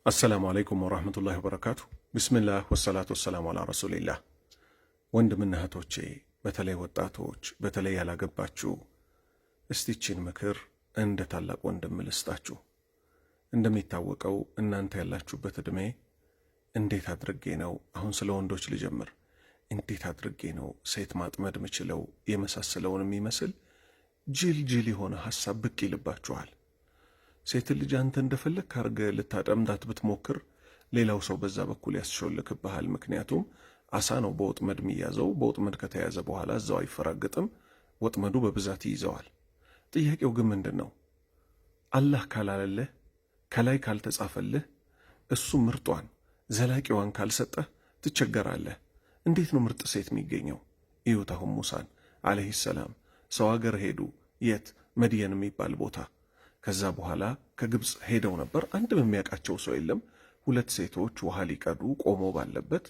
السلام عليكم ورحمة الله وبركاته። بسم الله والصلاة والسلام على رسول الله። ወንድምና እህቶቼ፣ በተለይ ወጣቶች፣ በተለይ ያላገባችሁ እስቲ ይህችን ምክር እንደ ታላቅ ወንድም ልስጣችሁ። እንደሚታወቀው እናንተ ያላችሁበት ዕድሜ እንዴት አድርጌ ነው፣ አሁን ስለ ወንዶች ልጀምር፣ እንዴት አድርጌ ነው ሴት ማጥመድ ምችለው የመሳሰለውን የሚመስል ጅል ጅል የሆነ ሐሳብ ብቅ ይልባችኋል። ሴትን ልጅ አንተ እንደፈለግክ አድርገህ ልታጠምዳት ብትሞክር ሌላው ሰው በዛ በኩል ያስሾልክብሃል። ምክንያቱም አሳ ነው በወጥመድ የሚያዘው። በወጥመድ ከተያዘ በኋላ እዛው አይፈራግጥም፣ ወጥመዱ በብዛት ይይዘዋል። ጥያቄው ግን ምንድን ነው? አላህ ካላለልህ፣ ከላይ ካልተጻፈልህ፣ እሱ ምርጧን ዘላቂዋን ካልሰጠህ ትቸገራለህ። እንዴት ነው ምርጥ ሴት የሚገኘው? እዩት አሁን ሙሳን عليه السلام ሰው አገር ሄዱ። የት? መድየን የሚባል ቦታ። ከዛ በኋላ ከግብፅ ሄደው ነበር። አንድም የሚያውቃቸው ሰው የለም። ሁለት ሴቶች ውሃ ሊቀዱ ቆመው ባለበት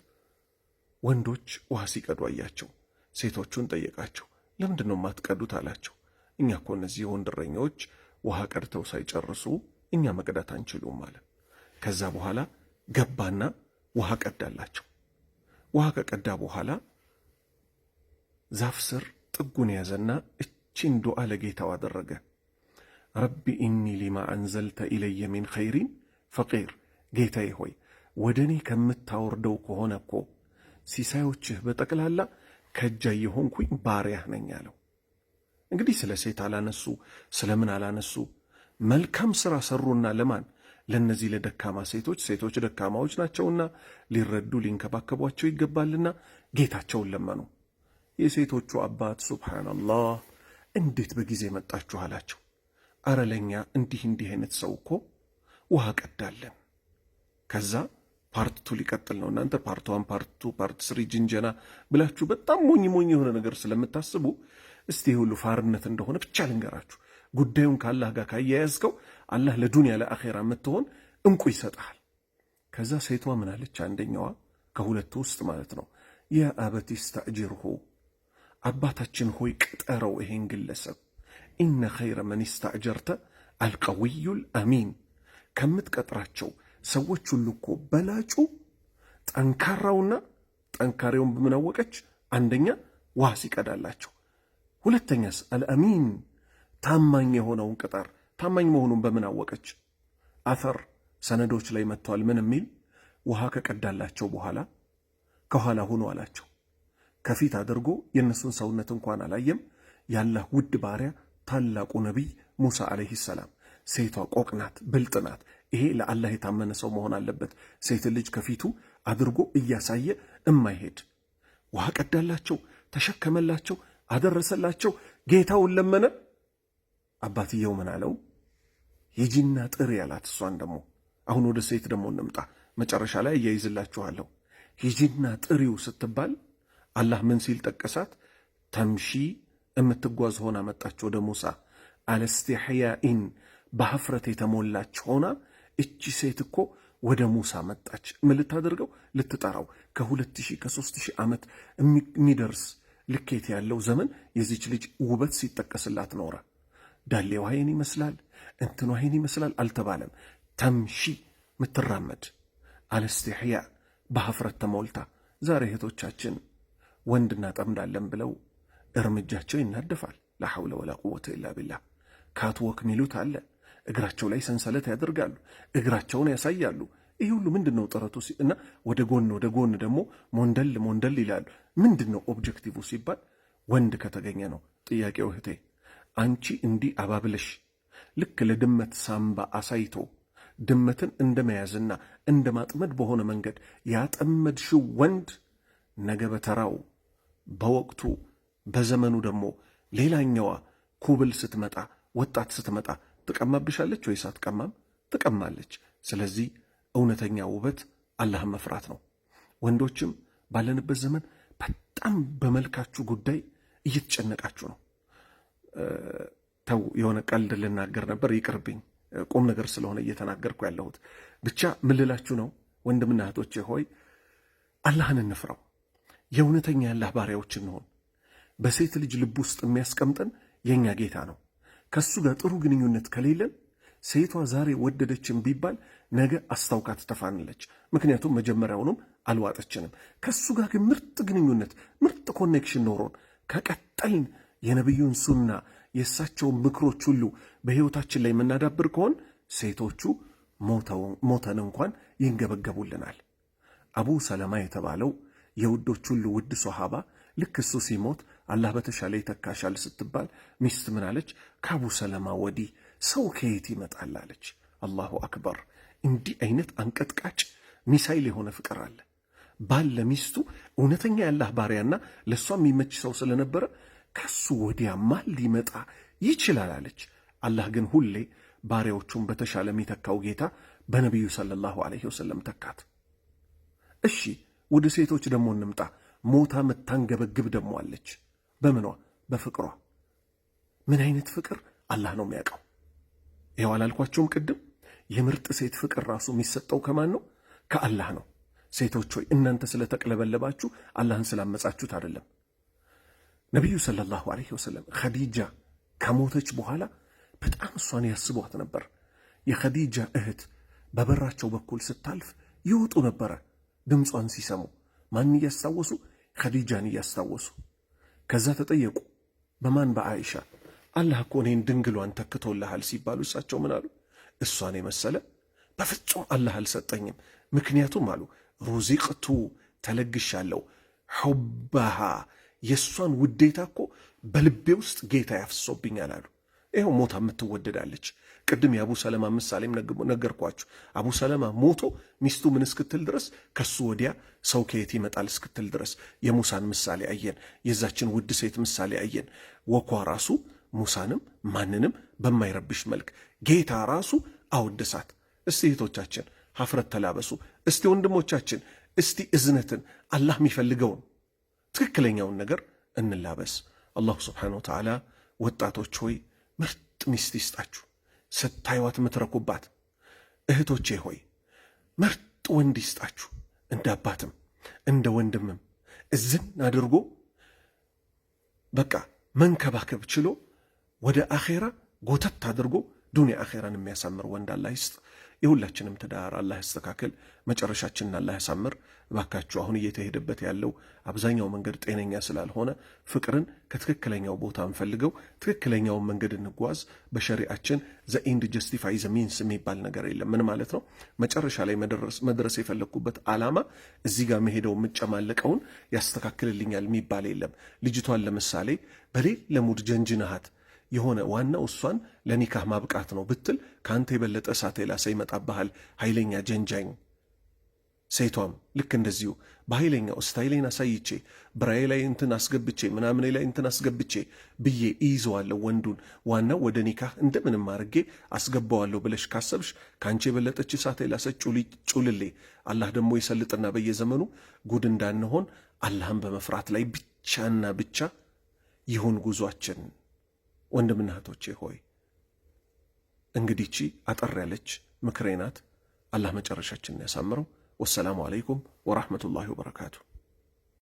ወንዶች ውሃ ሲቀዱ አያቸው። ሴቶቹን ጠየቃቸው። ለምንድን ነው የማትቀዱት አላቸው። እኛ እኮ እነዚህ የወንድ እረኞች ውሃ ቀድተው ሳይጨርሱ እኛ መቅዳት አንችሉም አለ። ከዛ በኋላ ገባና ውሃ ቀዳላቸው። ውሃ ከቀዳ በኋላ ዛፍ ስር ጥጉን ያዘና እቺን ዱዓ ለጌታው አደረገ። رب إني لما أنزلت إلي من خير فقير፣ ጌታዬ ሆይ ወደ እኔ ከምታወርደው ከሆነ እኮ ሲሳዮችህ በጠቅላላ ከጃ የሆንኩኝ ባሪያህ ነኝ አለው። እንግዲህ ስለ ሴት አላነሱ፣ ስለምን አላነሱ። መልካም ሥራ ሰሩና ለማን? ለእነዚህ ለደካማ ሴቶች። ሴቶች ደካማዎች ናቸውና ሊረዱ ሊንከባከቧቸው ይገባልና ጌታቸውን ለመኑ። የሴቶቹ አባት سبحان الله፣ እንዴት በጊዜ መጣችሁ አላቸው። አረ ለእኛ እንዲህ እንዲህ አይነት ሰው እኮ ውሃ ቀዳለን። ከዛ part two ሊቀጥል ነው። እናንተ part one፣ part two፣ part three ጅንጀና ብላችሁ በጣም ሞኝ ሞኝ የሆነ ነገር ስለምታስቡ እስቲ ሁሉ ፋርነት እንደሆነ ብቻ ልንገራችሁ። ጉዳዩን ከአላህ ጋር ካያያዝከው አላህ ለዱንያ ለአኼራ የምትሆን እንቁ ይሰጥሃል። ከዛ ሴቷ ምን አለች? አንደኛዋ ከሁለቱ ውስጥ ማለት ነው። يا أبت استأجره፣ አባታችን ሆይ ቅጠረው ይሄን ግለሰብ إن خير من استأجرت القوي الأمين፣ ከምትቀጥራቸው ሰዎች ሁሉ እኮ በላጩ ጠንካራውና ጠንካሬውን በምን አወቀች? አንደኛ ውሃ ሲቀዳላቸው፣ ሁለተኛስ الأمين ታማኝ የሆነውን ቅጠር። ታማኝ መሆኑን በምን አወቀች? አፈር ሰነዶች ላይ መጥተዋል። ምን የሚል ውሃ ከቀዳላቸው በኋላ ከኋላ ሁኖ አላቸው። ከፊት አድርጎ የእነሱን ሰውነት እንኳን አላየም። ያላህ ውድ ባሪያ ታላቁ ነቢይ ሙሳ عليه السلام። ሴቷ ቆቅ ናት፣ ብልጥ ናት። ይሄ ለአላህ የታመነ ሰው መሆን አለበት። ሴት ልጅ ከፊቱ አድርጎ እያሳየ እማይሄድ ውሃ ቀዳላቸው፣ ተሸከመላቸው፣ አደረሰላቸው። ጌታውን ለመነ። አባትየው ምን አለው? ሂጂና ጥሪ ያላት። እሷን ደግሞ አሁን ወደ ሴት ደግሞ እንምጣ፣ መጨረሻ ላይ እያይዝላችኋለሁ። ሂጂና ጥሪው ስትባል አላህ ምን ሲል ጠቀሳት? تمشي የምትጓዝ ሆና መጣች ወደ ሙሳ። على استحياء በሀፍረት የተሞላች ሆና እቺ ሴት እኮ ወደ ሙሳ መጣች። ምን ልታደርገው? ልትጠራው። ከ2000 ከ3000 ዓመት የሚደርስ ልኬት ያለው ዘመን የዚች ልጅ ውበት ሲጠቀስላት ኖረ። ዳሌዋ ይህን ይመስላል፣ እንትኗ ይህን ይመስላል አልተባለም። تمشي ምትራመድ على استحياء በሀፍረት ተሞልታ። ዛሬ እህቶቻችን ወንድ እናጠምዳለን ብለው እርምጃቸው ይናደፋል። لا حول ولا قوة إلا بالله። Catwalk ሚሉት አለ። እግራቸው ላይ ሰንሰለት ያደርጋሉ፣ እግራቸውን ያሳያሉ። ይህ ሁሉ ምንድን ነው ጥረቱ? እና ወደ ጎን ወደ ጎን ደግሞ ሞንደል ሞንደል ይላሉ። ምንድን ነው objective ሲባል ወንድ ከተገኘ ነው ጥያቄው። እህቴ አንቺ እንዲህ አባብለሽ ልክ ለድመት ሳምባ አሳይቶ ድመትን እንደመያዝና እንደ ማጥመድ በሆነ መንገድ ያጠመድሽው ወንድ ነገ በተራው በወቅቱ በዘመኑ ደግሞ ሌላኛዋ ኩብል ስትመጣ ወጣት ስትመጣ ትቀማብሻለች ወይስ አትቀማም? ትቀማለች። ስለዚህ እውነተኛ ውበት አላህን መፍራት ነው። ወንዶችም ባለንበት ዘመን በጣም በመልካችሁ ጉዳይ እየተጨነቃችሁ ነው። ተው፣ የሆነ ቀልድ ልናገር ነበር፣ ይቅርብኝ። ቁም ነገር ስለሆነ እየተናገርኩ ያለሁት። ብቻ ምን ልላችሁ ነው ወንድምና እህቶቼ ሆይ አላህን እንፍራው። የእውነተኛ ያላህ ባሪያዎች እንሆን። በሴት ልጅ ልብ ውስጥ የሚያስቀምጠን የእኛ ጌታ ነው። ከሱ ጋር ጥሩ ግንኙነት ከሌለን ሴቷ ዛሬ ወደደችን ቢባል ነገ አስታውካ ትተፋንለች። ምክንያቱም መጀመሪያውኑም አልዋጠችንም። ከእሱ ጋር ግን ምርጥ ግንኙነት፣ ምርጥ connection ኖሮን ከቀጠልን የነቢዩን ሱና የእሳቸውን ምክሮች ሁሉ በሕይወታችን ላይ የምናዳብር ከሆን ሴቶቹ ሞተን እንኳን ይንገበገቡልናል። አቡ ሰለማ የተባለው የውዶች ሁሉ ውድ ሶሃባ ልክ እሱ ሲሞት አላህ በተሻለ ይተካሻል ስትባል ሚስት ምን አለች? ከአቡ ሰለማ ወዲህ ሰው ከየት ይመጣል አለች። الله أكبر! እንዲህ አይነት አንቀጥቃጭ ሚሳይል የሆነ ፍቅር አለ። ባል ለሚስቱ እውነተኛ ያላህ ባሪያና ለእሷ የሚመች ሰው ስለነበረ ከሱ ወዲያ ማን ሊመጣ ይችላል አለች። አላህ ግን ሁሌ ባሪያዎቹን በተሻለ የሚተካው ጌታ በነቢዩ صلى الله عليه وسلم ተካት። እሺ ወደ ሴቶች ደግሞ እንምጣ። ሞታ ምታንገበግብ ደግሞ አለች። በምኗ? በፍቅሯ። ምን አይነት ፍቅር አላህ ነው የሚያውቀው። ይኸው አላልኳቸውም ቅድም? የምርጥ ሴት ፍቅር ራሱ የሚሰጠው ከማን ነው? ከአላህ ነው። ሴቶች ሆይ እናንተ ስለተቅለበለባችሁ አላህን ስላመጻችሁት አይደለም። ነቢዩ صلى الله عليه وسلم ኸዲጃ ከሞተች በኋላ በጣም እሷን ያስቧት ነበር። የኸዲጃ እህት በበራቸው በኩል ስታልፍ ይወጡ ነበረ ድምጿን ሲሰሙ። ማን እያስታወሱ? ኸዲጃን እያስታወሱ። ከዛ ተጠየቁ፣ በማን በአኢሻ። አላህ እኮ እኔን ድንግሏን ተክቶልሃል ሲባሉ እሳቸው ምን አሉ? እሷን የመሰለ በፍጹም አላህ አልሰጠኝም። ምክንያቱም አሉ رزقت ተለግሻለሁ፣ حبها የእሷን ውዴታ እኮ በልቤ ውስጥ ጌታ ያፍሶብኛል አሉ። ይኸው ሞታ የምትወደዳለች። ቅድም የአቡ ሰለማ ምሳሌም ነገርኳችሁ። አቡ ሰለማ ሞቶ ሚስቱ ምን እስክትል ድረስ ከሱ ወዲያ ሰው ከየት ይመጣል እስክትል ድረስ የሙሳን ምሳሌ አየን። የዛችን ውድ ሴት ምሳሌ አየን። ወኳ ራሱ ሙሳንም ማንንም በማይረብሽ መልክ ጌታ ራሱ አወደሳት። እስቲ እህቶቻችን ሀፍረት ተላበሱ። እስቲ ወንድሞቻችን፣ እስቲ እዝነትን አላህ የሚፈልገውን ትክክለኛውን ነገር እንላበስ። አላሁ ስብሓነሁ ወተዓላ ወጣቶች ሆይ ምርጥ ሚስት ይስጣችሁ፣ ስታዩዋት የምትረኩባት። እህቶቼ ሆይ ምርጥ ወንድ ይስጣችሁ፣ እንደ አባትም እንደ ወንድምም እዝን አድርጎ በቃ መንከባከብ ችሎ ወደ አኼራ ጎተት አድርጎ ዱንያ አኼራን የሚያሳምር ወንድ አላህ ይስጥ። የሁላችንም ትዳር አላህ ያስተካክል፣ መጨረሻችንን አላህ ያሳምር። እባካችሁ አሁን እየተሄደበት ያለው አብዛኛው መንገድ ጤነኛ ስላልሆነ ፍቅርን ከትክክለኛው ቦታ እንፈልገው፣ ትክክለኛውን መንገድ እንጓዝ። በሸሪአችን the end justify the means የሚባል ነገር የለም። ምን ማለት ነው? መጨረሻ ላይ መድረስ የፈለግኩበት ዓላማ እዚህ ጋር መሄደው የምጨማለቀውን ያስተካክልልኛል የሚባል የለም። ልጅቷን ለምሳሌ በሌለ mood ጀንጅነሃት የሆነ ዋናው እሷን ለኒካህ ማብቃት ነው ብትል ከአንተ የበለጠ እሳት የላሰ ይመጣብሃል። ኃይለኛ ጀንጃኝ። ሴቷም ልክ እንደዚሁ በኃይለኛው style ኤን አሳይቼ ብራዬ ላይ እንትን አስገብቼ ምናምኔ ላይ እንትን አስገብቼ ብዬ እይዘዋለሁ ወንዱን፣ ዋናው ወደ ኒካህ እንደምንም አድርጌ አስገባዋለሁ ብለሽ ካሰብሽ ከአንቺ የበለጠች እሳት የላሰ ጩልሌ። አላህ ደግሞ ይሰልጥና በየዘመኑ ጉድ እንዳንሆን አላህን በመፍራት ላይ ብቻና ብቻ ይሁን ጉዟችን። ወንድምና እህቶቼ ሆይ እንግዲህ ቺ አጠር ያለች ምክሬ ናት። አላህ መጨረሻችንን ያሳምረው። والسلام عليكم ورحمة الله وبركاته።